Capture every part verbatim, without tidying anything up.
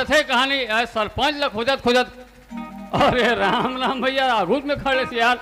थे कहानी, ए, सरपंच ला खोजत खोजत। अरे राम राम भैया, आगू में खड़े से यार।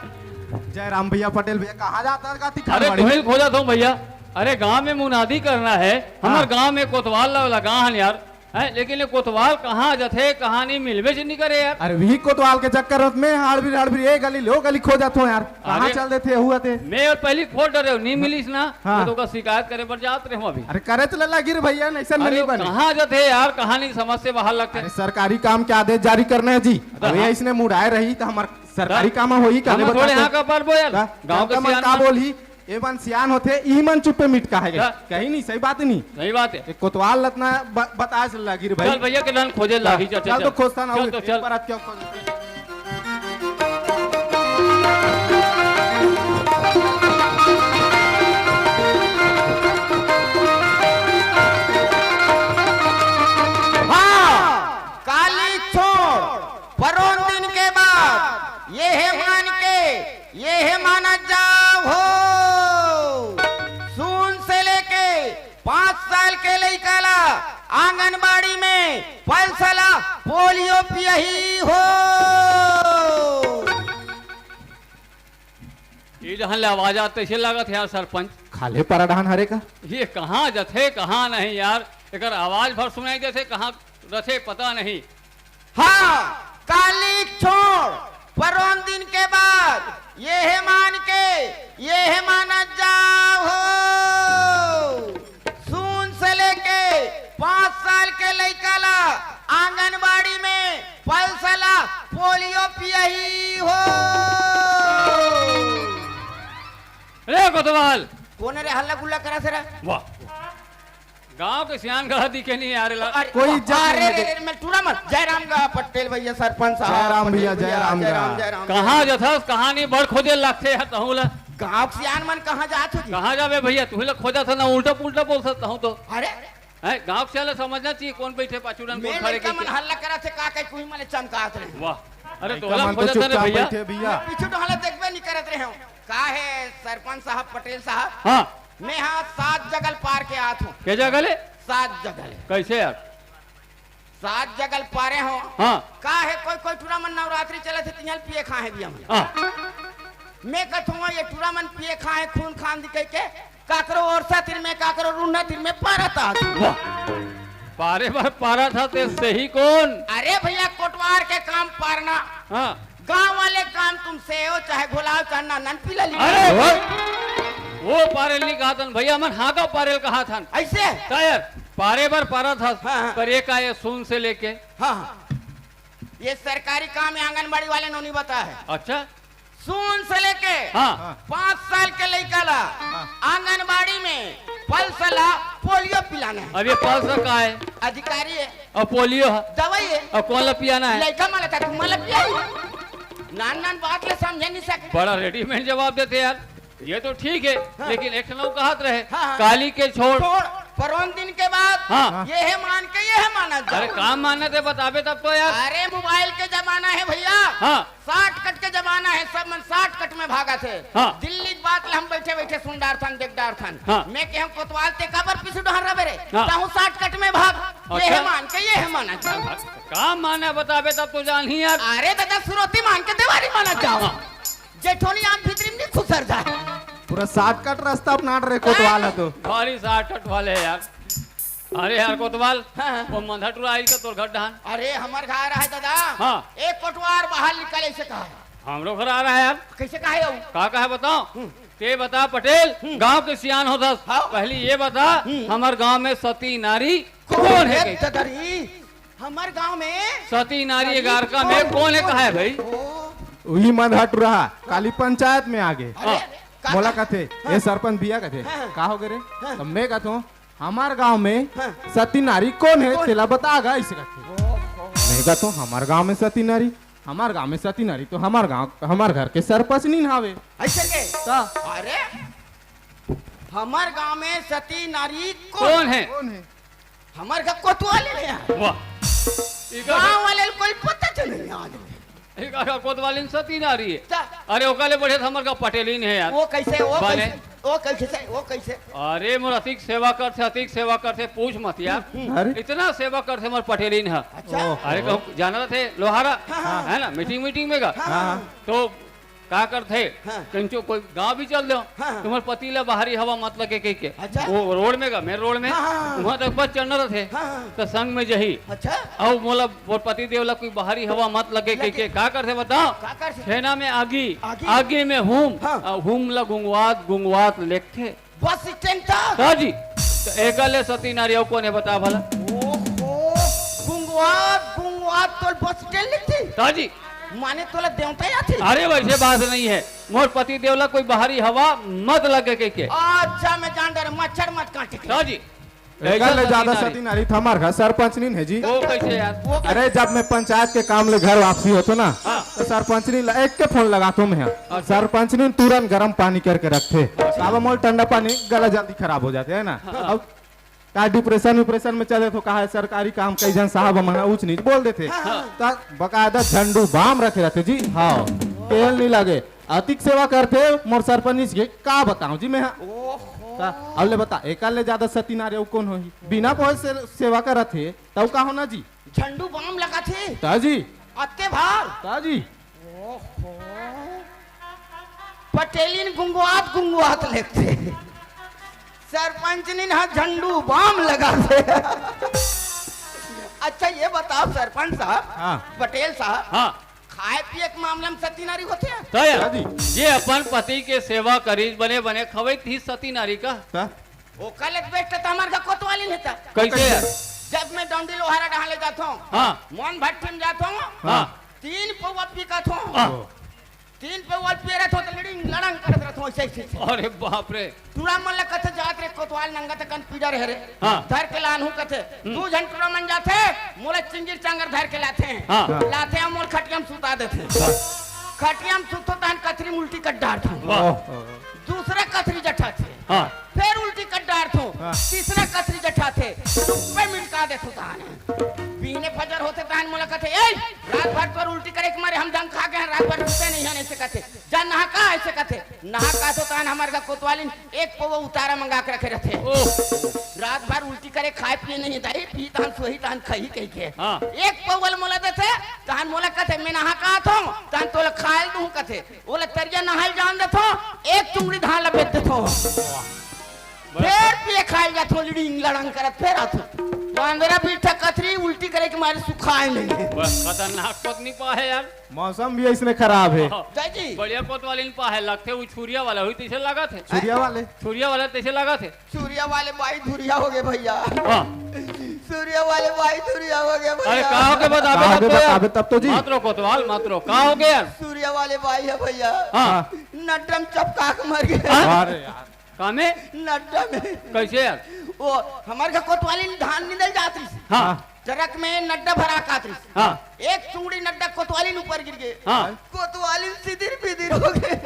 जय राम भैया पटेल भैया, कहाँ जात हस कथी अरे खानवाड़ी? तुही खोजत हँव भैया। अरे गाँव में मुनादी करना हे, हमर हाँ। गाँव में कोतवाल ला लगा हन यार। हैं, लेकिन ये कोतवाल कहाँ जथे, कहाँ नहीं, मिलबे च नहीं करे यार। अरे वही कोतवाल के चक्कर में हड़बड़ी हड़बड़ी ए गली ले ओ गली खोजत हँव यार। कहाँ अरे, चल देथे हुआ ते? मैं और पहली खोज डरे हँव, नहीं मिलिस ना, हाँ। मैं तो ओकर शिकायत करे बर जात रहे हँव अभी। अरे करे चला लगी रे भैया, नहीं सन अरे नहीं बने। कहाँ जथे यार, कहाँ नहीं, समझ से बाहर लगथे। अरे सरकारी काम के आदेश जारी करना हे जी। हाँ। अबे इसने मुड़ाए रही तो हमर सरकारी हाँ। काम होही का हम नहीं थोड़े बताते? हाँ का पारबो यार। हाँ। गाँव का का मन सियान का मन। बोलही? ए मन सियान होथे, ई मन चुप्पे मिटका हे। हाँ। कहीं नहीं, सही बात नहीं। सही बात हे। ए कोतवाल लतना ब-, बताए से लगी रे भाई। चल भैया के लन खोजे लागी, चल, चल, चल तो चल। खोजथन, चल आऊ तो एक चल। बार आप क्या खोज हाँ, काली छोड़, परोन दिन के बाद, ये हे मान के, ये हे मानत जाव हो। सून से लेके पाँच साल के लइका ला आंगनबाड़ी में पल्स ला पोलियो पियही हो। ये जहाँ ले आवाज आत, तैसे लागत हे यार सरपंच। खाल्हे पारा डहान हरे का? ये कहाँ जथे, कहाँ नहीं यार, एकर आवाज भर सुनाई देथे, कहाँ रथे पता नहीं। हाँ, काली छोड़, परोन दिन के बाद, ये हे मान के, ये हे मानत जाव हो। सून से लेके पाँच साल के लइका ला आंगनबाड़ी में पल्स ला पोलियो पियही हो। रे कोतवाल। कोन रे हल्ला गुल्ला करा से रे? वाह। गांव के सियान घला दिखे नहीं यार ला। अरे, कोई इज्जत अरे, नहीं अरे, है। अरे, मैं टूरा मत। जय राम गा पटेल भैया, सरपंच साहब, जय राम पटेल भैया, जय भैया, राम जय गा। राम, जय राम। कहाँ जथस, कहाँ नहीं, बड़ खोजे लगथे यार तहूँ ला। गांव के सियान मन कहाँ जात हो जी? कहाँ जाबे भैया, तुही ला खोजत हस ना, उल्टा पुल्टा बोलथस तहूँ तो। अरे। हैं, गांव के सियान ला समझना चाहिए, कौन बैठे पाछू डहन, कौन मैं खड़े लइका मन कइसे। हल्ला करत हे, का कहे कुही मन चमकात रहे। वाह, अरे लइका तोला मन तो खोजत हन रे चुपचाप भैया। बैठे भैया। पीछू डहन ला देखबे नहीं करत रहे हो। का हे सरपंच साहब, पटेल साहब? हाँ। मैं हाँ सात जगल पार के आत हूँ। के जगल हे? सात जगल हे। कैसे यार? सात जगल पारे हो। हाँ। का हे कोई, कोई टूरा मन नवरात्रि चलत हे, तिहां ल पिए खाए हे भैया मन। हाँ। मैं कथूँ ये टूरा मन पिए खाए हे, खून खान दिखे के, काकरो ओरसा तीर में, काकरो रून्हा तीर में पारत आत हूँ। वाह। पारे बर पारत हस ते सही कोन? अरे भैया कोटवार के काम पारना। हाँ। गांव वाले काम तुमसे हो, चाहे घोलाव, चाहे नन पीला लिया। अरे ओए। वो पारेल नहीं कहत हन भैया, मन हाँका पारेल कहत हन। ऐसे? का यार, पारे बर पारत हस, हाँ, हाँ। पर ये का ये सून से लेके? हाँ, हाँ। ये सरकारी काम हे, आंगनबाड़ी वाले नोनी बता हे। अच्छा। सून से लेके हाँ। पाँच साल के लइका ला हाँ। आंगनबाड़ी में पल्स ला पोलियो पिलाना हे। अब ये पल्स का हे? अधिकारी हे। और पोलियो हे? दवाई हे। और कौन ला पियाना हे? लइका मन ला, तुमन ला पियाही। नान नान बात ला समझे नहीं सके। बड़ा रेडीमेड जवाब देथे यार। ये तो ठीक हे, हाँ। लेकिन एक ठन अउ कहत रहे, हाँ, हाँ। काली के छोड़। छोड़, परोन दिन के बाद, हाँ। ये हे मान के, ये हे मानत जाव। अरे का मानत हे बताबे तब तो यार। अरे मोबाइल के जमाना हे भैया। हाँ। शॉर्टकट के जमाना हे, सब मन शॉर्टकट में भागत हे। हाँ। दिल्ली के बात ला हम बैठे बैठे सुन डारथन, देख डारथन। हाँ। मैं कहेंव कोतवाल ते काबर पीछू डहन रबे रे? हाँ। तहूँ शॉर्टकट में भाग। ये अच्छा। हे मान के, ये हे मानत जाव। का माने बताबे तब तो जानही यार। अरे दादा सुरोती मान के देवारी मानत जाव। हाँ। जेठोनी आम भीतरी में नहीं खुसर जाए। पूरा शॉर्टकट रास्ता अपना रहे कोतवाल हे तो। भारी शॉर्टकट वाले हे यार। अरे यार कोतवाल, हाँ, हाँ। वो मंधा टूरा आइस का तोर घर डहन? अरे हमर घर आ रहा हे दादा। हाँ। एक कोटवार बाहर निकल ऐसे कहा हे। हमरो घर आ रहा हे यार। कैसे कहा हे वो? का कहा हे बताओ? हम्म। ते बता पटेल, हम्म। गांव के सियान होथस। हाँ। पहली ये बता, हम्म। हमर गांव में सती नारी कौन हे कहिके? ददरी, हमर गांव में सती नारी सती एगारका में कौन हे कहा हे भाई? ओ। उही मंधा टूरा, काली पंचायत में आगे। अरे, हाँ। का, मोला का? कथे, हाँ। ये सरपंच भैया कथे, हाँ। का हो गे रे? हाँ। त मैं कथों, हमर गांव में हाँ। सती नारी कौन हे? कौन? तेला बता गा, ऐसे कथे। ओहो। मैं कथों, हमर गांव में सती नारी, हमर गांव में सती नारी तो हमर गांव, हमर घर के सरपंच नहीं हावे। ऐसे के? का? अरे, हमर गांव में सती नारी कौन कौन हे? कौन हे? हमर घर कोतवाल हे यार। वाह। ई का गांव वाले ल कोई पता तो नहीं आज। ई का कोतवालिन सती नारी हे? का? अरे ओकर ले बढ़िया त हमर घर पटेलिन हे यार। वो कैसे, वो बने। कैसे? ओ कैसे से, ओ कैसे? अरे मोर अतिक सेवा करथे, अतिक सेवा करथे, पूछ मत यार। अरे। इतना सेवा करथे मोर पटेलिन ह। अच्छा। ओहो। अरे कहूँ जाना रथे लोहारा, हाँ, हाँ। है ना, मीटिंग मीटिंग में गा। हाँ, हाँ। तो का करथे? हाँ। कंचो कोई गाँव भी चल देव, हाँ, हाँ। तुम्हार पति ला बाहरी हवा मत लगे कह के। अच्छा। वो रोड में गा, मेन रोड में, हाँ, हाँ, हाँ। वहाँ तक बस चढ़ना रथे। हाँ, हाँ। तो संग में जही। अच्छा। अउ मोला मोर पति देव ला कोई बाहरी हवा मत लगे कह लगे। के का करथे बताओ? का करथे? छेना में आगी, आगी। आगी में हूम, हाँ। अउ हूम ला गुंगवात गुंगवात लेगथे। बस स्टैंड तक? ताजी। तो एकर ले सती नारी अउ कोन हे बता भला? ओहो, गुंगवात गुंगवात तोर बस स्टैंड लेगथे? ताजी। माने तोला देवता आथे? अरे वैसे बात नहीं है, मोर पति देव ला कोई बाहरी हवा मत लगे कह के। अच्छा, मैं जान डरे, मच्छर मत काटे। ताजी। एकर ले ज्यादा सती नारी तो हमर घर सरपंचनी हे जी। वो कैसे यार? वो कैसे? अरे, जब मैं पंचायत के काम ले घर वापसी होथों ना, हाँ। तो सरपंचनी ला एक के फोन लगाथों मैं। अच्छा। सरपंचनी तुरंत गरम पानी करके रखथे। अच्छा। काबर मोर ठंडा पानी गला जल्दी खराब हो जाथे, है ना? हाँ। अब का डिप्रेशन विप्रेशन में चले तो कहा है, सरकारी काम कई झन साहब मन ह ऊंच नीच बोल देथे। हाँ। त बकायदा झंडू बाम रखे रथे जी। हाँ। तेल नहीं लगे। अतिक सेवा करथे मोर सरपंच के, का बताऊं जी मैं हा? ओहो। का? अब ले बता, एकर ले ज्यादा सती नारी अउ कोन होही? बिना पहुंच से सेवा करत हे, तब का होना जी? झंडू बाम लगाथे। ताजी। अत्ते भार। ताजी। ओहो। पटेलिन गुंगवात गुंगवात लेगथे। सरपंचनिन हा झंडू बाम लगाथे। अच्छा, ये बताओ सरपंच साहब, हाँ। पटेल साहब, हाँ। खाए पिए के मामला में सती नारी होथे? तो यार, हाँ जी। ये अपन पति के सेवा करीस, बने बने खवई थी सती नारी का। का? ओकर ले बेस्ट त हमर घर कोतवालिन हे त। कैसे यार? जब मैं डौंडी लोहारा डहान ले जाथों, हाँ। मोन भट्टी में जाथों, हाँ। तीन पौवा पी काथों। हाँ। तीन पौवा पी रहे तो लड़िंग लड़ंग करत रहथों, ऐसे, ऐसे, ऐसे। अरे बाप रे। टूरा मन ला कथे जात रे कोतवाल नंगा त कन पीड़ा रहे रे। हाँ। धर के लानहूं कथे। हम्म। दू झन टूरा मन जाथे, मोला चिंगिर चांगर धर के लाथे। हाँ। लाथे अउ मोर खटिया में सुता देथे। हाँ। खटिया में सुतो तहन कथरी में उल्टी कर डारथों। वाह। दूसरा कथरी जठाथे। हाँ। फेर उल्टी कर डारथों। हाँ। तीसरा कथरी जठाथे। रुपये मिनका देथों तहन। बिहने फजर होथे तहन मोला कथे, "ए, रात भर तोर उल्टी करे के मारे हम दम खा गे हन, रात भर सुते नहीं हन," ऐसे कथे। "जा नहा का," ऐसे कथे। नहा का तो तहन हमर घर कोतवालिन एक पौवा उतारा मंगा के रखे रथे। ओह। रात भर उल्टी करे, खाए पिए नहीं दाई, पी तहन सोही तहन खही कहि के। हाँ। एक पौवा ल मोला देथे, तहन मोला कथे, "मैं नहा का आथों, तहन तोला खाए ल दूं," कथे। ओला तरिया नहाए ल जान देथों, एक चुंगड़ी धान ला बेच देथों। फेर पिए खाए ल जाथों, लिड़िंग लड़ंग करत फेर आथों। पंद्रह बीस ठा कथरी उल्टी करे के मारे सुखाए नहीं। बस खतरनाक पत्नी पा है यार। मौसम भी ऐसने खराब है। हाँ। जय जी। बढ़िया कोतवालिन पा है, लगथे वो छुरिया वाला होही तैसे लागत हे। छुरिया वाले? छुरिया वाला तैसे लागत हे। सूर्या वाले बाई धुरिया हो गए भैया। हाँ। सूर्या वाले बाई धुरिया हो गए भैया। अरे का हो के बताबे का हो के तब तो यार? बताबे तब तो जी। मत रो कोतवाल, मत रो। का हो गया यार? सूर्या वाले बाई है भैया। हाँ। नड्डा में चपका के मर गए। हाँ? अरे यार। का में? नड्डा में। कैसे यार? वो हमर घर कोतवालिन धान निंदल जात रहिस। हाँ। ट्रक में नड्डा भरा कात रहिस। हाँ। एक चुंगड़ी नड्डा कोतवालिन ऊपर गिर गए। हाँ। कोतवालिन सिदिर बिदिर हो गए।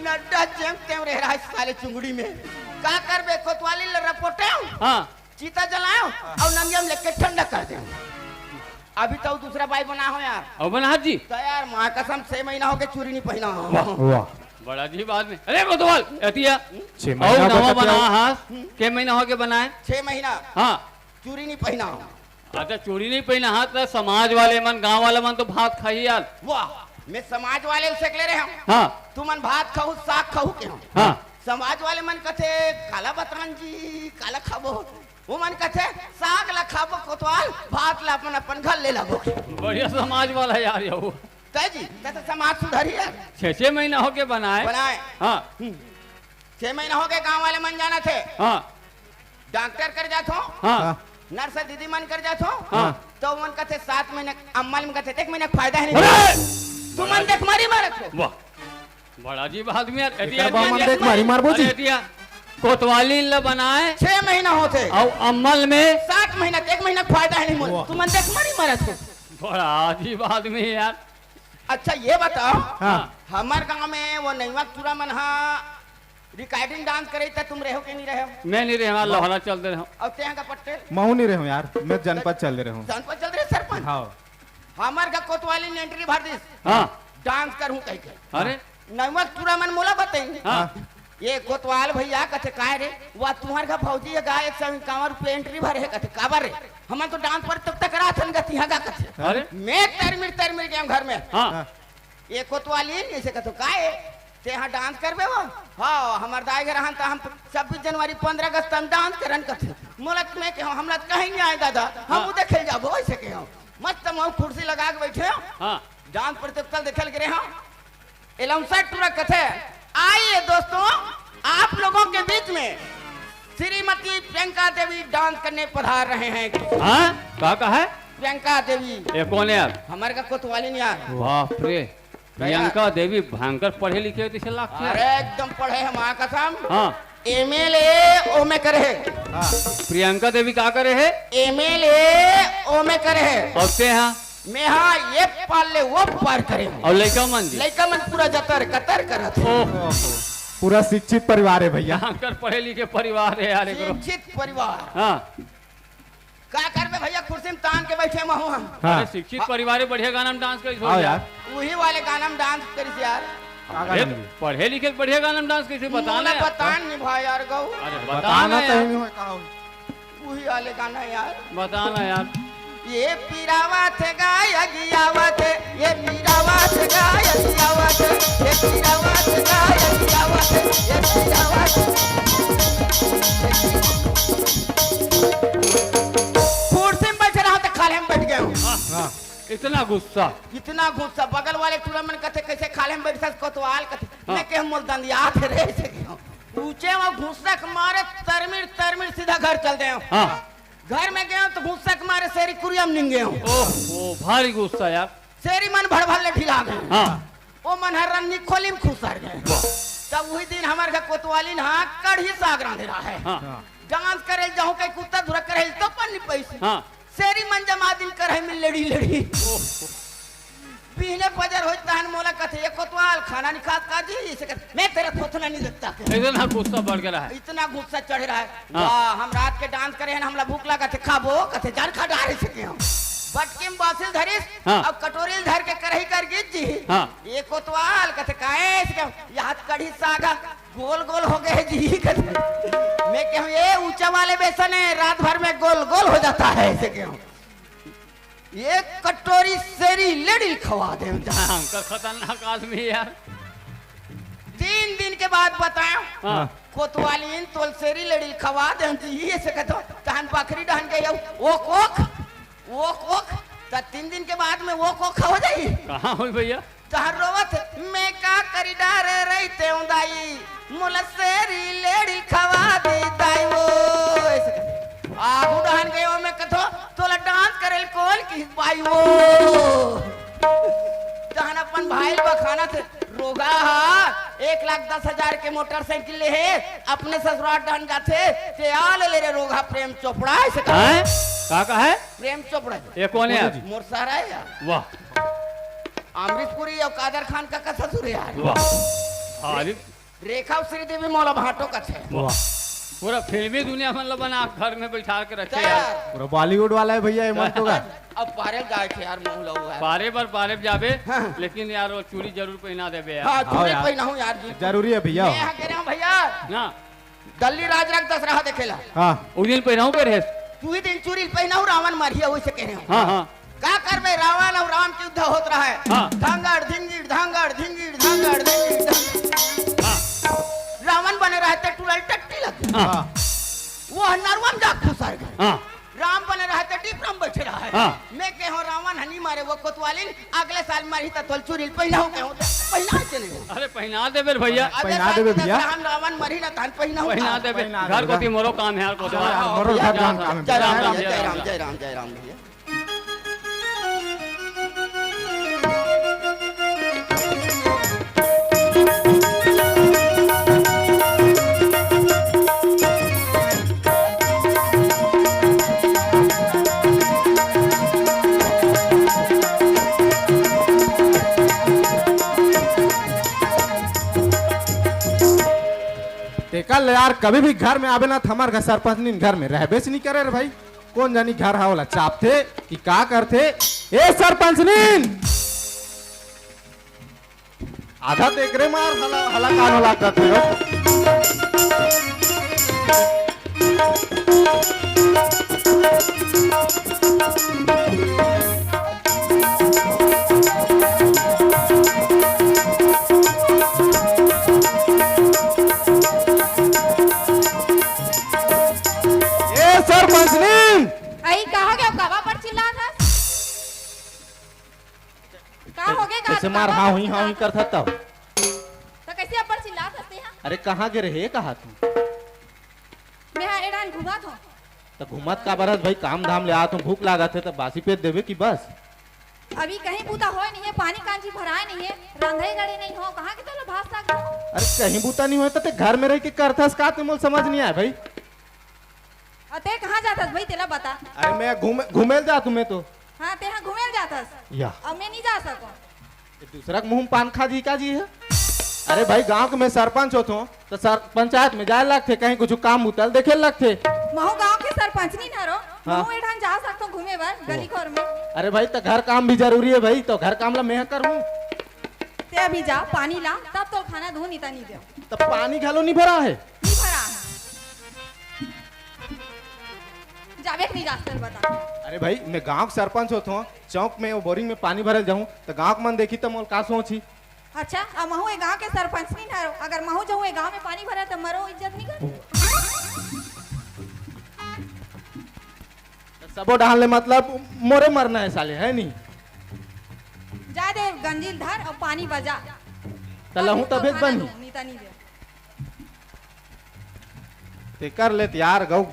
नड्डा जेम तेम रह रहा है साले चुंगड़ी में। का करबे, कोतवालिन ल रपोटेंव, हाँ। चीता जलाएंव अउ नंगिया में लेके ठंडा कर देंव। अभी तो दूसरा बाई बना हो यार। अउ बना जी। तो यार माँ कसम छह महीना हो गए चूड़ी नहीं पहना हो। वाह। वाह। बड़ा जी बात में। अरे कोतवाल, एतिया। छह अउ महीना नवा बता बना क्या? हास, के महीना हो गए बनाए? छह महीना। हाँ। चूड़ी नहीं पहना हो। अच्छा, चूड़ी नहीं पहना हा, त समाज वाले मन, गांव वाले मन तो भात खाही यार। वाह, मैं समाज वाले से ले रहे हूँ। हाँ। तुमन भात खाहू, साग खाहू के हो। हाँ। समाज वाले मन कथे, "काला बतान जी, काला खाबो?" वो मन कथे, "साग ला खाबो कोतवाल, भात ला अपन, अपन घर ले लागो।" बढ़िया समाज वाला यार, यहू। तय जी, त, त समाज सुधारी यार। छह, छह महीना हो गए बनाए। बनाए। हाँ। हम्म। छह महीना हो गए, गांव वाले मन जाना थे। हाँ। डॉक्टर कर जाथो, हाँ। हाँ। नर्स दीदी मन कर जाथो, हाँ। तो मन कथे सात महीना, अम्मा मन कथे, "देख महीना के फायदा है नहीं।" अरे! तुमन देख मारी मारत हो। वाह, बड़ा अजीब आदमी यार। एकर एतिया बा मन देख मारी मारबो जी। अरे एतिया कोतवाली ल बनाए। छह महीना होथे। अउ अम्मल में? सात महीना, एक महीना के फायदा है नहीं मोर। वाह। तुमन देख मारी मारत हो। बड़ा अजीब आदमी है यार। अच्छा ये बताओ, हाँ। हमर गांव में वो नैवा टूरा मन हा recording dance करे त तुम रहो के नहीं रहो? मैं नहीं रहे, हाँ, लोहरा चल दे रहो। अउ तें का पटेल? महू नहीं रहो यार, मैं जनपद चल दे रहो। जनपद चल दे रहे सरपंच? हाँ। हमर का कोतवाली ने entry भर दिस। हाँ। Dance करहूं कह के। अरे। नैवा टूरा मन मोला बताइन। हाँ। ए कोतवाल भैया, कथे, "काय रे, वा तुम्हर घर भौजी हे गा, एक सौ इक्यावन रुपया एंट्री भरे हे।" कथे, "काबर रे?" "हमन तो डांस पर तो टकरा थन गति हगा," कथे। अरे। मैं तरमिर तरमिर गेंव घर में। हाँ। हाँ। ए कोतवालिन, अइसे कथे, "काय? तेहा डांस करबे वो?" "हाँ, हमर दाई घर रहन त हम छब्बीस जनवरी, पन्द्रह अगस्त हम डांस करन," कथे। मोला त मैं केहेंव, "हमला त कहीं नहीं आए दादा, हम हाँ। उदे खेल जाबो," अइसे केहेंव। मस्त मैं कुर्सी लगा के बइठे हंव। हाँ। डांस प्रतियोगिता देखे ल गे रेहेंव। एलांसा टूरा कथे, आइए दोस्तों, आप लोगों के बीच में श्रीमती प्रियंका देवी डांस करने पधार रहे हैं। हाँ? का कहा है? प्रियंका देवी। ये कौन है यार? हमर घर कोतवालिन यार। बाप रे। भैया। प्रियंका देवी भयंकर पढ़े लिखे हे तइसे लागथे। अरे एकदम पढ़े हे, माँ कसम। हाँ। एमए ले ओमे करे हे। हाँ। प्रियंका देवी का करे हे? एमए ले ओमे करे हे। अउ तेहा? मेहा ये पार ले वो पार करे हंव। अउ लइका मन जी? लइका मन पूरा जतर कतर करत हे। ओहो। पूरा शिक्षित परिवार हे भैया। भयंकर पढ़े लिखे परिवार हे यार एकरो। शिक्षित परिवार। हाँ। का करबे भैया, कुर्सी में तान के बइठे महूं हम। हाँ। अरे शिक्षित परिवार हे, बढ़िया गाना में डांस करिस हो यार। उही वाले गाना में डांस करिस यार। का अरे गाना में? पढ़े लिखे के बढ़िया गाना में डांस कइसे, बताना मोला यार। बतान नहीं भाई यार गऊ। अरे बताना बताना यार। कहीं नहीं होय, का होय? उही वाले गाना यार। बताना यार। ये पीरावत हे गा, अगियावत हे, ये पीरावत हे गा, अगियावत हे, ये पीरावत हे गा, अगियावत हे, ये पीरावत हे। कुर्सी में बइठे रहंव त खाल्हे में बइठ गेंव। हाँ। इतना गुस्सा। इतना गुस्सा। बगल वाले टूरा मन कथे, "कइसे खाल्हे में बइठथस कोतवाल?" कथे, हाँ। मैं केहेंव, "मोला दंदियाथे रे," अइसे केहेंव। ऊंचे में घुसक मारे तरमिर तरमिर सीधा घर चल देंव। हाँ। घर में गेंव त घुसक मारे सेरी कुरिया में निंगेंव। ओहो, भारी गुस्सा यार। सेरी मन भड़भड़ ले ढिला गे। हाँ। ओ मन हर रन्नी खोली में खुसर गे। वाह। तब उही दिन हमर घर कोतवालिन हा कढ़ी साग रांधे रहे। हाँ। डांस करे ल जाहूं कहिके कुत्ता धुरा करे ल तो पन्नी पैसे। हाँ। सेरी मन जमा दिन करही में लेड़ी लेड़ी। ओहो। बिहने फजर होइस तहन मोला कथे, "ये कोतवाल खाना नहीं खात का जी?" अइसे कथे, "मैं तेरा थोथना नहीं देखता।" इतना गुस्सा बढ़ गे रहा हे। इतना गुस्सा चढ़े रहा हे। हाँ। वाह, हम रात के डांस करे हन, हमला भूख लागत हे, खाबो? कथे, "जान खा डारे सके हम।" बटकी में बासी ल धरिस, हाँ। अउ कटोरी ल धर के करही कर गिस जी। हाँ। ये कोतवाल कथे, "काय?" अइसे केहेंव, "ये हा कढ़ी साग हा, गोल गोल हो गे हे जी," कथे। मैं केहेंव, "ये ऊंचा वाले बेसन हे, रात भर में गोल गोल हो जाता है," अइसे केहेंव। एक कटोरी सेरी लेड़ी ल खवा देंव। भयंकर खतरनाक आदमी यार। तीन दिन के बाद बताएंव, हाँ। कोतवालिन तोला सेरी लेड़ी ल खवा देंव जी, अइसे कथे। तहन बखरी डहन गेंव, ओक ओक, ओक ओक। त तीन दिन के बाद में ओक ओक हो जाही। कहाँ होही भैया? तहन रोवत हे, "मैं का करी डारे रहितेंव दाई, मोला सेरी लेड़ी खवा दे दाई वो।" अइसे कथे। आगू डहन गेंव, ओमे कथे, "तोला डांस करे ल कोन किहिस बाई वो?" तहन अपन भाई ल बखानत हे, "रोगहा हा एक लाख दस हजार के मोटरसाइकिल ले हे, अपने ससुराल डहन जाथे, ते आ ले ले रे रोगहा प्रेम चोपड़ा," अइसे कथे। हैं? का कहे? प्रेम चोपड़ा। ये कौन हे यार? मोर सारा हे यार। वाह। अमरीश पुरी अउ कादर खान का, का ससुर हे यार। वाह। अरे। रेखा अउ श्रीदेवी मोला भांटो कथे। वाह। पूरा फिल्मी दुनिया मन ल बना घर में बइठा के रखे यार। पूरा बॉलीवुड वाला हे भैया, ये मन तो का। अब पारे जाए थे यार, मोह लो यार। पारे बर, पारे बर जाबे, हाँ। लेकिन यार वो चूड़ी जरूर पहिना देबे यार। हाँ, हाँ चूड़ी यार। पहिनाहूँ यार जी। जरूरी हे भैया। मैं यहाँ कह रहा हूँ भैया। ना। दल्ली राज रख दस रहा देखेला। हाँ। उही दिन पहिराहूँ कहे रहेस। तू ही दिन चूरी पहिनाहूँ, रावण मरही, वइसे कहे रहेंव। हाँ, हाँ। का करबे, रावण अउ राम के युद्ध होत रहे। हाँ। धांगड़ धिंगिड़, धांगड़ धिंगिड़, धांगड़ धिंगिड़, धांगड़। हाँ। रावण बने रहे ते टूरा ल टट्टी लग गे। हाँ। वो नरवा म जा खुसर गे। हाँ। राम बने रहे ते डीपरा म बइठे रहे। हाँ। मैं कहे हंव रावण ह नी मरे, वो कोतवालिन अगले साल मरही त तोला चूरी ल पहिनाहूँ कहे हंव, पहिना के नहीं। अरे पहिना देबे रे भैया। अगले पहिना साल देबे भैया। रावण मरही ना तहन पहिनाहूँ। पहिना देबे। पहिना घर देबे। कोती मोरो काम हे यार, कोती। हाँ, मोरो घर जान काम हे। जय राम, जय राम, जय राम, जय राम भैया। तेकर ले यार, कभी भी घर में आबे ना, त हमर घर सरपंचनी घर में रहबेच नहीं करे रे भाई। कोन जानी घर हा ओला चापथे कि का करथे। ए सरपंचनी, आधा देख रे मार, हला, हला कान हला करथे हो। ए सरपंचनी! अई, का हो गे? काबर अब्बड़ चिल्लात हस? का हो गे? का कइसे मार हाँ हुई, हाँ हुई करत हस तब? त कइसे अब्बड़ चिल्लात हस तेहा? अरे, कहाँ गे रहे, कहा तू? मैं हा एडान घूमत हूँ। त घूमत काबर हस भाई? काम धाम ले आत हूँ, भूख लागत हे, त बासी पेट देबे कि बस? अभी कहीं बूता होय नहीं है, पानी कांजी भराय नहीं है, रांधे गढ़े नहीं हो, कहाँ के तोला भात साग हो? अरे कहीं बूता नहीं होय त ते घर में रह के करथस का? ते मोल समझ नहीं आय भाई। अ ते कहाँ जाथस भाई, तेला बता। अरे मैं घूमे, घूमे ल जात हूँ मैं तो। हाँ, ते हाँ घूमे ल जाथस। या। अब मैं नहीं जा सकूँ। ये दूसरा के मुंह में पान खा जी का जी है? अरे भाई, गांव के मैं सरपंच होत हूँ, त सर पंचायत में जाए लगथे, कहीं कुछ काम उतल देखे लगथे। महू गांव के सरपंच नहीं ना रो, हाँ। महू एठान जा सकथो घूमे बर गली खोर में। अरे भाई, त घर काम भी जरूरी है भाई, त घर काम ला मैं करूँ। ते अभी जा, पानी ला, तब तो खाना धो नीता नहीं दे। त पानी घलो नहीं भरा है। नहीं भरा है। जाबे कि नहीं जास, चल बता। अरे भाई, मैं गांव के सरपंच होत हूँ, चौक में वो बोरिंग में पानी भरल जाऊँ, त गांव के मन देखी त मोल का सोची? अच्छा, अब महू ए गांव के सरपंच नहीं ना रो, अगर महू जाऊँ ए गांव में पानी भरे त मरो इज्जत नहीं कर। सबो डहान ले मतलब मोरे मरना है साले, है नहीं? जा दे गंजील धर और पानी बजा। त लहू तबे त खाना बनही। दो, नीता नहीं दे। ते कर ले त यार गऊ,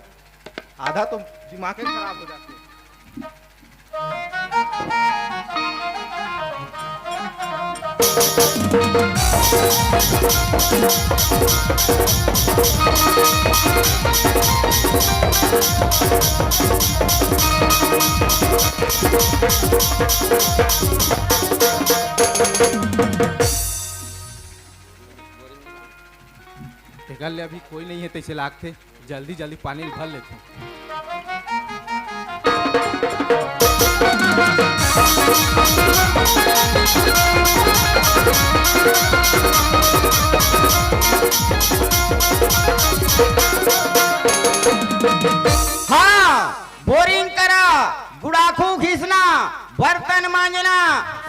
आधा तो दिमाग ही खराब हो जाथे। तेकर ले अभी कोई नहीं है तइसे लागथे, जल्दी जल्दी पानी ल भर लेथे। हाँ, बोरिंग करा, गुड़ाखू घिसना, बर्तन मांजना,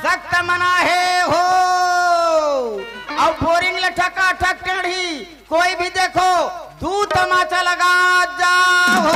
सख्त मना हे हो। अउ बोरिंग ल ठका ठक टेढ़ी, कोई भी देखो, दू तमाचा लगा जाओ।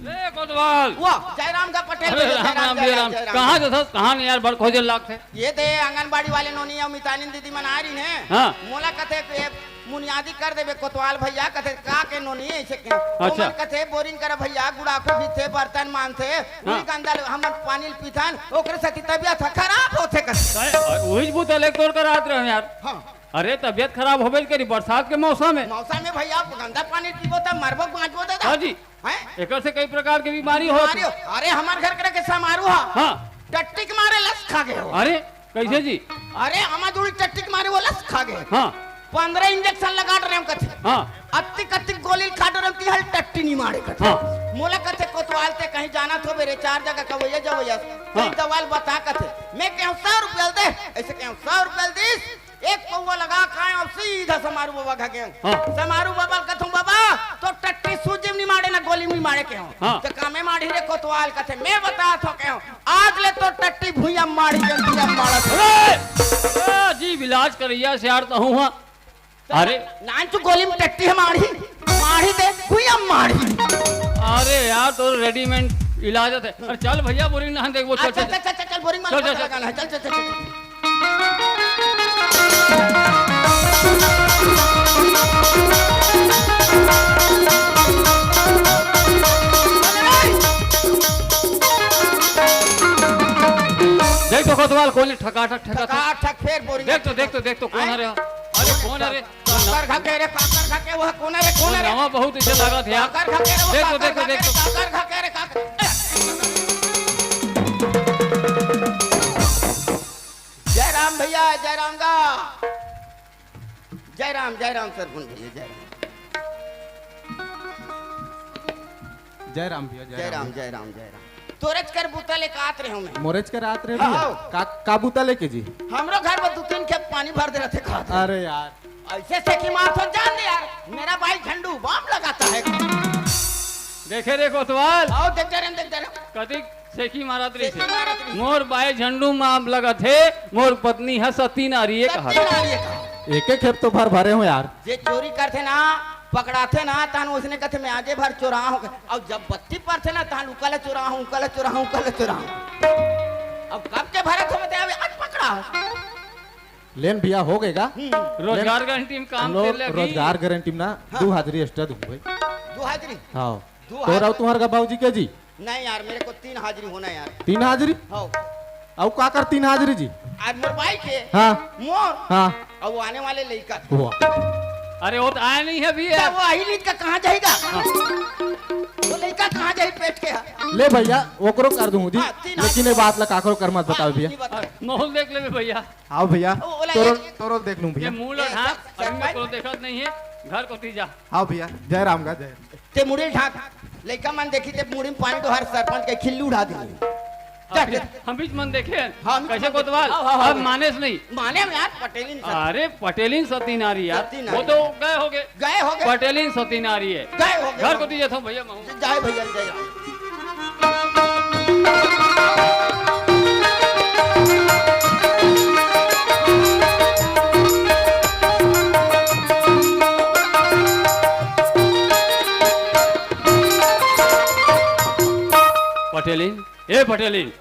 ले कोतवाल। वाह, जयराम का पटेल अरे, भैया, राम, जयराम, राम, जय जय राम, राम, जय राम। कहाँ जथस, कहाँ नहीं यार, बड़ खोजे लागथे। ये दे आंगनबाड़ी वाले नोनी अउ मितानिन दीदी मन आ रही हैं। हाँ। मोला कथे के मुनियादी कर देबे कोतवाल भैया, कथे का के नोनी ऐसे के। अच्छा। ओमन कथे बोरिंग कर भैया, गुड़ाखू घिसथे, बर्तन मांजथे, हाँ। उही गंदा ल-, हमन पानी ल पीथन, ओकरे सेती तबियत ह खराब होथे कथे। अरे, उही बूता ले तोर कर आत रहे यार। हाँ। अरे, तबियत खराब होबे करी बरसात के मौसम में। मौसम में भैया, गंदा पानी पीबो त मरबो बांचबो दादा। हाँ जी। हैं? एकर से कई प्रकार के बीमारी होत बीमारी हे। हो-, अरे, हमार घर करे के समारू हा। हाँ। टट्टी के मारे लस खा गए हो। अरे, कैसे जी? अरे, हमार जोड़ी टट्टी के मारे वो लस खा गए। हाँ। पंद्रह इंजेक्शन लगा डरे हम कथे। हाँ। अत्ती कत्ती गोली खा डरे हम, ती हल टट्टी नहीं मारे कथे। हाँ। मोला कथे कोतवाल ते कहीं जाना थो बेरे, चार जगह का वैया जा वैया। हाँ। कहीं दवाल बता कथे। मैं कहूँ सौ रुपया दे, ऐसे कहूँ सौ रुपया दीस। एक पौवा लगा खाए अउ सीधा समारू बाबा घर गेंव। हाँ। समारू बाबा ल कथों, "बाबा, तोर टट्टी सूजी में नहीं माड़े, ना गोली में नहीं माड़े," केहों। हाँ। त कामे माड़ी रे कोतवाल कथे, "मैं बतात हों," केहों, "आज ले तोर टट्टी भुइयां माड़ी, जन भुइयां माड़त हो।" अरे! अरे, जी, इलाज करइया सियार तहूँ हा। अरे। नान तू गोली में टट्टी ह माड़ी, माड़ी दे, भुइयां माड़ी। अरे यार, तोर रेडीमेड इलाज हे। अरे चल भैया, बोरिंग नहान देखबो, चल, अच्छा, चल। चल, चल, चल, चल, बोरिंग में चल, चल, पता चल। लगाना है। चल, चल, चल, चल, चल। देख तो कोतवाल, कोन ठकाठक ठकाठक। ठकाठक फेर बोरिंग देख तो, देख तो, देख तो, कोन आए? हरे? अरे, कोन हरे? काकर खा के रे, काकर खा के, वो कोन रे, कोन वो रे? नवा बहुत इसे लागत हे यार। काकर खा के रे, वो देख तो, काकर देख तो, खा के देख रे, तो। काकर खा के रे, काकर। जय राम भैया, जय राम गा। जय राम, जय राम सरपंच भैया, जय राम। जय राम भैया, जय जय राम। राम, जय राम, जय राम। तोरेच कर बूता लेके आत रहे हूँ मैं। मोरेच कर आत रहे हाँ, भैया? हाँ। का, का बूता लेके जी? हमरो घर में दू तीन खेप पानी भर दे रथे, कहत हे। अरे यार। अइसे सेकी मारथों, जान दे यार, मेरा भाई झंडू बम लगाता है। देखे रे कोतवाल। आओ, देख दे रे, देख दे रे। कतिक सेकी मारत रहिस हे। सेकी मारत रहिस हे। मोर बाई झंडू बम लगत हे, मोर पत्नी ह सती नारी ए कहत हे। सती नारी ए कहत हे। एक एक खेप तो भर भरे हों यार। जे चोरी करथे ना, पकड़ाथे ना, तहन ओइसने कथे, "मैं आजे भर चोराहूं।" अउ जब बत्ती परथे ना, तहन उकल चोराहूं, उकल चोराहूं, उकल चोराहूं। अब कब के भरत हों, ते अभी आज पकड़ा हो। लेन भैया, हो गए गा। हम्म। रोजगार गारंटी में काम लो, कर ले अभी। रोजगार गारंटी में ना, हाँ। दू हाजिरी extra दूंगा भाई। दू हाजिरी? हाँ। दू तोर हाजिरी? अउ तुम्हार का बाबूजी के जी? नहीं यार, मेरे को तीन हाजिरी होना यार। तीन हाजिरी? हाँ। अउ काकर तीन हाजिरी जी? आज मोर बाई के। हाँ। मोर। हाँ। अउ वो आने वाले लइका के। वाह। अरे, वो तो आया नहीं है अभी तब यार। वो अहिलीत का कहाँ जाएगा? हाँ। वो लइका कहाँ जाही पेट के है? ले भैया, ओकरो कर दूं जी। हाँ, तीन लेकिन ये हाजिरी। बात ला काकरो कर मत बताओ हाँ, भैया। नहीं बताओ। माहौल देख लेबे भैया। आओ भैया, ओ, ओला तोरो, एक, एक तोरो देख लूं ये भैया। मुंह ला ए, ढांक, सर-, अभी मैं सरपंच। कोनो देखत नहीं है, घर कोती जा। आओ भैया, जय राम का जय। ते मुड़ी ढांक, लइका मन देखी ते मुड़ी में पानी डोहार, सरपंच के खिल्ली उड़ा दे। जा, हम जा। भी, हम भी मन देखे हैं। हाँ, हम भी कैसे मन कोतवाल? देखे। हाँ, हाँ, हाँ, अब हाँ। मानेस नहीं। माने में यार, पटेलिन सर। अरे, पटेलिन सती नारी यार। सती नारी। वो तो गए होगे। गए होगे। पटेलिन सती नारी है। गए होगे। घर कोती जाथों भैया, महूं। जय भैया, जय राम। पटेलिन, ए पटेलिन,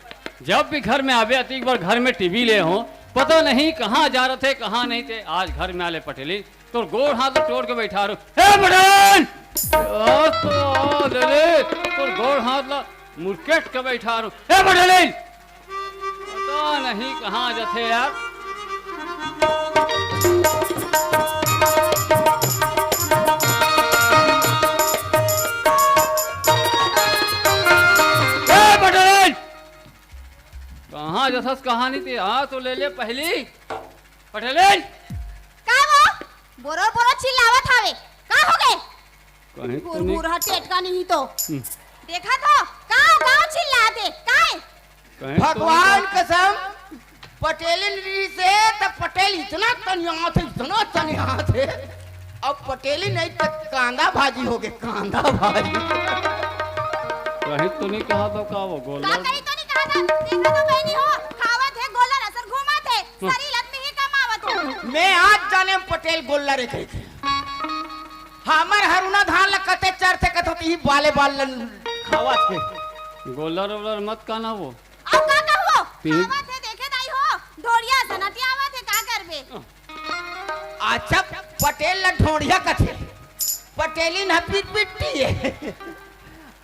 जब भी घर में आबे, अतिक बार घर में टीवी ले हों, पता नहीं कहाँ जा रहे थे, कहाँ नहीं थे। आज घर में आले पटेलिन, तोर गोड़ हाथ ला टोर के बइठारहूं। ए पटेलिन! ओ तो ले ले, तोर गोड़ हाथ ला मुरकेट के बइठारहूं। ए पटेलिन! पता नहीं कहाँ जाथे यार। ए पटेलिन! कहाँ जथस कहाँ नहीं ते, आ तो ले ले पहली। पटेलिन! का वो? बोरो बोरो चिल्लावत हावे। का हो गए? कहीं तो नहीं। गुरगुर ह टेटका नहीं तो। हम्म। देखा तो, का, का चिल्लाते? काय? कहीं तो भगवान नहीं। कसम, पटेलिन रहिसे त पटेल इतना तनियाथे, इतना तनियाथे। अब पटेली नहीं त कांदा भाजी हो गए, कांदा भाजी। कहीं तो नहीं कहा तो का वो गोल का गोल? कहीं तो नहीं कहा था? देखा तो बहनी हो, खावत है गोलर असर घूमत है, हम्म। सरी लत में ही कमावत है। मैं आज जाने पटेल गोलर है कहीं। हमर हरुना धान ल कते चरथे कथो तिही बाले बाल ल खावत हे। गोलर ओलर मत काना वो। अउ का कहबो? तीन। आवत हे, देखे दाई हो, ढोड़िया सनतिया आवत हे, का करबे? अच्छा, पटेल ल ढोड़िया कथे। पटेलिन ह पिट पिट्टी हे।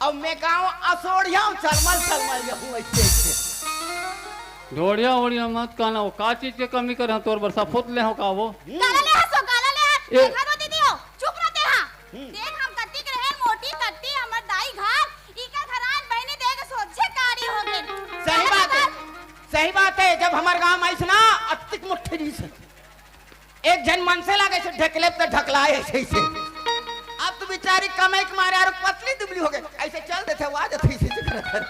अउ मैं गाँव असोड़िया हूँ, चलमल चलमल जाहूँ ऐसे ऐसे। ढोड़िया ओड़िया मत काना, वो का चीज के कमी करे हैं, तोर बर सफोत ले हो का वो? काला ले हसो, काला ले हस, ए- देखा तो दीदी हो, चुप रहते हाँ। हम्म। देख हम कत्ती के रहेन मोटी कत्ती, हमर दाई घर, इका घरान बहिनी देख सोझे कारी हो गए। सही बात है, सही बात है, जब हमर गाँव में आइस ना, अतिक मोटी रहिस हे। एक झन मनसे ला कइसे ढकले त ढकलाए अइसे, अइसे। अब तो बिचारी कमाई के मारे आरो पतली दुबली हो गए, अइसे चल देथे, आवाज अथी से कर।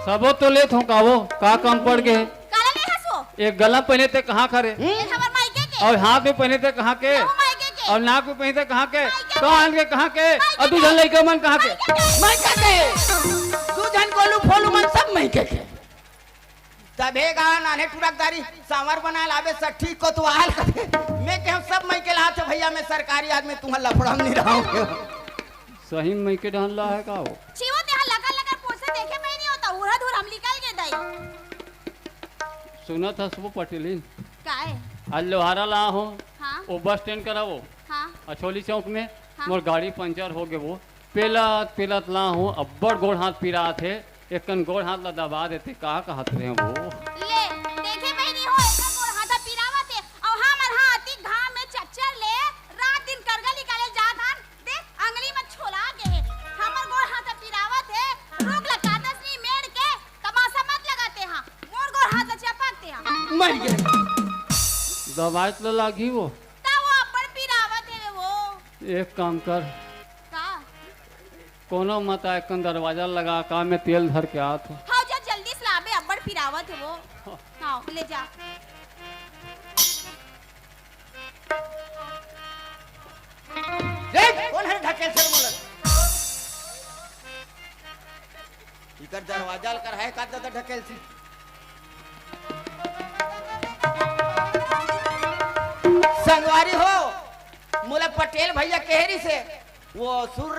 सबो तो लेत हो का वो, का कम पड़ गए? काला ले हसो? एक गला पहने ते कहाँ करे? ये हमर मायके के। अउ हाथ में पहने ते कहाँ के? ये मायके के। अउ नाक में पहने ते कहाँ के? मायके के। कान के कहाँ के? मायके अउ दू झन के। लइका मन कहाँ के? मायके के। मायके के। दू झन गोलू फोलू मन सब मायके के। तभे गा नान्हे टुरकदारी सांवर बना लाबे सट्ठी कोतवाल कथे। मैं के हम सब मायके लात हे भैया, मैं सरकारी आदमी, तुहर लफड़ा में नहीं रहूं। सही में मायके डहन ला हे का वो? छीवो ते हा लगर लगर पोसे देखे में नहीं होता, उरहद उर हम निकल गए दाई। सुनत हस वो पटेलिन? काहे? आज लोहारा ला हो, हाँ। वो बस स्टैंड करा वो, हाँ। अछोली चौक में, हाँ। मोर गाड़ी पंचर हो गए वो, पेलत पेलत ला हूँ, अब्बड़ गोड़ हाथ पिरात हे, एकन गोड़ हाथ ला दबा देते, का कहत रहे वो? ले, देखे बहिनी हो, एकर गोड़ हाथ पिरावत हे, अउ हमर हाथी घाम में चच्चर ले, रात दिन करगा निकाले जात हन, देख, अंगली में छोला के हे, हमर गोड़ हाथ पिरावत हे, रोग लगा दसनी मेड़ के, तमाशा मत लगाते हाँ, मोर गोड़ हाथ चपकते हाँ। मर गए। दवाई तो लागी वो। ता वो अब्बड़ पिरावत हे वो। एक काम कर, का? कोनो मत आए, कन दरवाजा लगा का, मैं तेल धर के आत हूँ। हाँ, जा जल्दी से लाबे, अब्बड़ पिरावत हे वो। हाँ, ले जा। धकेल से। संगवारी हो, मोला पटेल भैया कहे रहिसे, वो सुर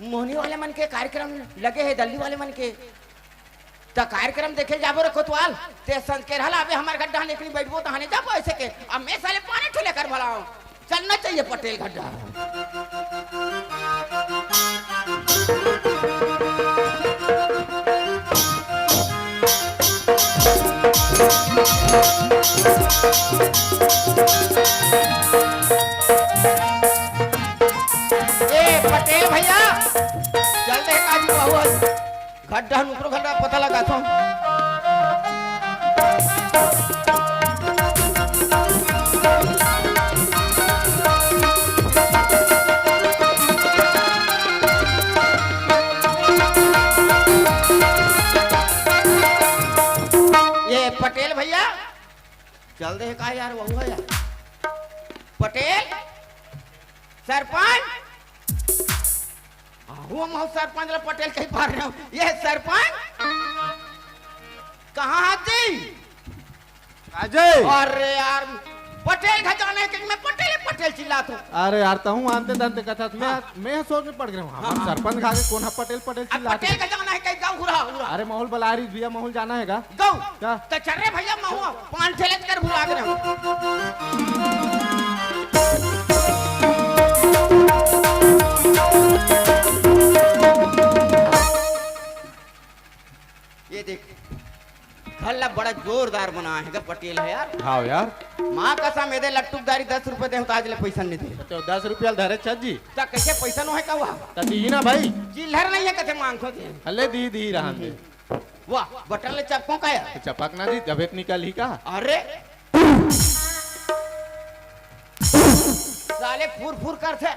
मोहनी वाले मन के कार्यक्रम लगे हे, दल्ली वाले मन के, त कार्यक्रम देखे जाबो रे कोतवाल। ते संस्केरहा ला अबे हमर घर डहन एकनी बैठबो तहाने जाबो ऐसे के। अब मैं साले पानी ठुले कर भलाओ, चलना चाहिए पटेल घर डहन। ए पटेल भैया, चल दे काजी बहू। घर डहन ऊपर घर पता लगाथों। ये पटेल भैया, चल दे का यार, वहू हे यार। पटेल, सरपंच, आहू हम सरपंच ला पटेल कहि पारे हंव। ये सरपंच, कहाँ हस जी? अजय। अरे यार, पटेल घर जाना हे कि मैं पटेल, पटेल चिल्लात हंव। अरे यार, तहूँ आंते तंते कथस। मैं, हाँ। मैं सोच में पड़ गे हंव। हाँ, हाँ। सरपंच घर आगे कोन ह पटेल, पटेल अब चिल्लात हे। पटेल घर जाना हे कहि, जाव हुरा, हुरा। अरे माहौल बला रहिस भैया, माहौल जाना हे गा। गऊ। का? त चल रे भैया, महूँ पान ठेले कर भुला गे हंव। ये देख, घर ला बड़ा जोरदार बनाए हे गा पटेल ह यार। हाँ यार। माँ कसम, एदे लट्टुकदारी दस रुपया देहूँ त आज ले पैसा नइ दे। तो दस रुपया धरे छत जी। त कइसे पैसा नोहे का हुआ? त दी ना भाई। चिल्लर नइ हे कथे मांगथों ते। अले दी, दी रहन दे। वाह, बटन ले चपकों का यार? तो चपक ना जी, जबे तो निकाल ही का। अरे, साले फुर फुर करथे,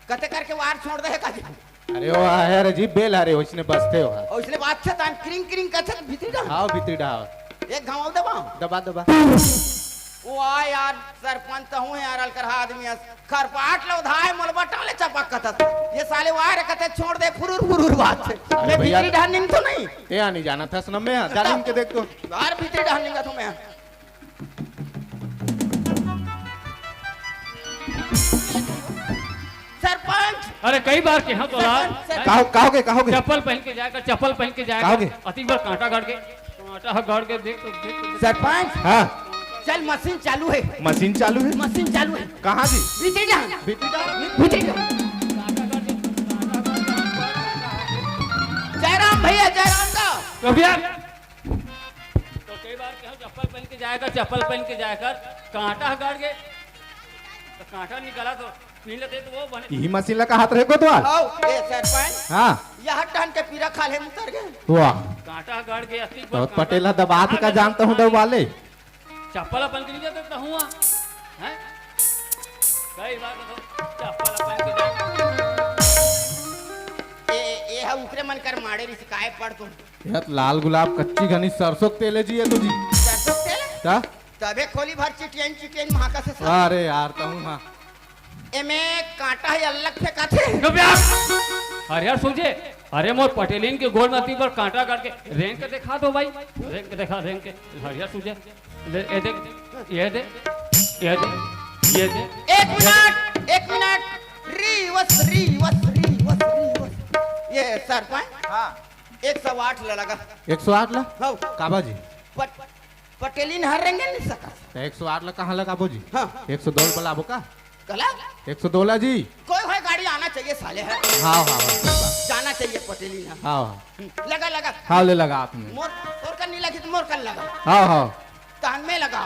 कते करके वार छोड़ दे हे का जी? अरे वो आहे रे जी, बेल हरे, ओइसने बजथे हो। ओइसने बात छे तान क्रिंग क्रिंग करथे भीतरी डहन। हाँ, भीतरी डहन। एक घाव दबा। दबा, दबा। ओ आ यार, सरपंच तहूँ हे यार, अलकरहा आदमी अस। खरपाट ला उधाय मोला बटन ले चपक कथस। ये साले वाह रे कथे छोड़ दे, फुरुर फुरुर बात हे। अरे मैं भैया, भीतरी डहन निंगथों नहीं। ते आनी जाना थस न मैं, जा निंग के देख तो। यार भीतरी डहन निंगथों मैं। सरपंच। अरे कई बार केहेंव तोला। सरपंच, सरपंच। कहो, कहोगे, कहोगे? चप्पल पहिन के जाय कर, चप्पल पहिन के जाय कर। कहोगे? अतिक बार कांटा गड़ के, कांटा ह गड़ के, देख तो, देख तो, देख तो। सरपंच। हाँ। चल, मशीन चालू हे। मशीन चालू हे? मशीन चालू हे। कहाँ जी? भीतरी डहन। भीतरी डहन? भीतरी डहन। जयराम भैया, जयराम दा। तो भैया, तो कई बार केहेंव चप्पल पहिन के जाय कर, चप्पल पहिन के जाय कर, कांटा ह गड़ गे, त कांटा निकलथे, पहिन लेते त वो बने। इही मशीन ला कहात रहे कोतवाल? हव, ए सरपंच। हाँ। यह डहन के पीरा खाल्हे म उतर गे। वाह। कांटा ह गड़ गे, अतिक तो बड़ कांटा पटेल ह दबात हे का, जानत हंव दबा ले। चप्पल पहिन के नइ जाते तहूँ, हैं? कई बार तो चप्पल पहिन के जाय। ए, ए, ए ह उकरे मन कर माड़े रिहिस काय पड़ तुम। ये तो लाल गुलाब कच्ची घनी सरसों के तेल हे जी, ये तो जी। सरसों के तेल हे? का? तभे खोली भर चिटियन चिटियन महाका से सब। अरे यार, तहूँ हाँ। एमे कांटा हे अलग फेंकाथे। चुप यार। अरे यार सूझे, अरे मोर पटेलिन के गोड़ में अतिक बार कांटा गड़ के रेंग के देखा तो भाई, रेंग के देखा, रेंग के। अरे यार सूझे, ले, ये दे, ये दे, ये दे, ये दे। एक मिनट, एक minute. Reverse, reverse, reverse, reverse. ये सरपंच। हाँ। एक सौ आठ ला लगा। एक सौ आठ ला? हव। काबर जी? पट-, पटेलिन हर रेंगे नइ सकस। त एक सौ आठ ला कहाँ लगाबो जी? हाँ। एक सौ दो ला बुलाबो का? कला? एक सौ दो ला जी। कोई होय गाड़ी आना चाहिए साले ह। हाँ, हाँ, हाँ। जाना चाहिए पटेलिन ह। हाँ, हाँ। हम्म, लगा, लगा। हाँ, ले लगा आपने। मोर, तोर कर नइ लगी त मोर कर लगा। हाँ, हाँ। तहन में लगा।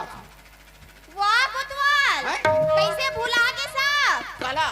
वाह कोतवाल, हैं? कइसे भुला गे सब? कला?